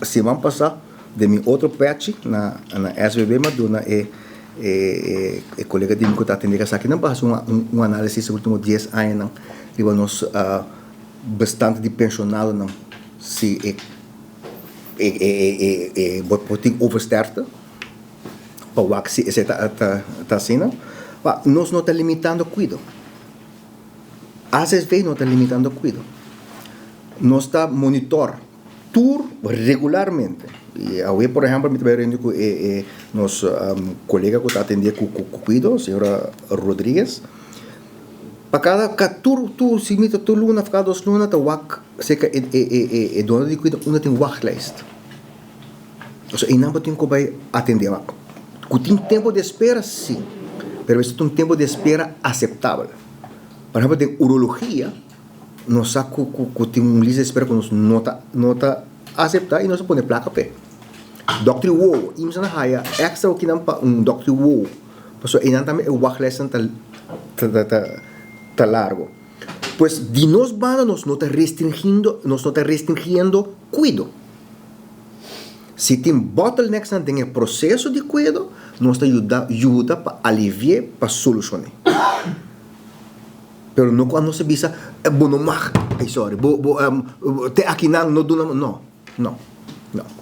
Siman pasá den mi otro pèchi na na SBB mi a duna e e e kolega di mi ku ta atendé esaki nan pa hasi un un análisis e último dies añanan riba nos bestand di penshonadonan si e e e e bo por tin oversterfte pa wak si esei ta ta ta asina. Pa nos no ta limitando kuido. AZV no ta limitando kuido. Nos ta monitor tur regularmente. I awe por ehèmpel mi ta bai reuni ku e e nos kolega ku ta atendé ku ku kuido, señora Rodriguez. Pa kada ka tur tur si mi ta tur luna òf kada dos luna ta wak serka e e e e dono di kuido unda tin wachtlijst. Pasobra einan bo tin ku bai atendé wak. Ku tin tempu di espera si, pero mester ta un tempu di espera aseptabel. Por ehèmpel den urologia nos sa ku ku ku tin un lista di espera ku nos no ta no ta aseptá i nos a pone plaka p'e. Dòkter di wowo, i nos a haya èkstra okinan pa un dòkter di wowo, pasobra einan tambe e wachtlijstnan ta ta ta ta largo. Pues di nos banda nos no ta restringindo nos no ta restringiendo kuido. Si tin bottlenecksnan den e proseso di kuido, nos ta yuda yuda pa alivi'é, pa solushon'é. Pero no ku nos a bisa, bo no mag, ay sorry, bo bo te akinan no duna, no, no, no.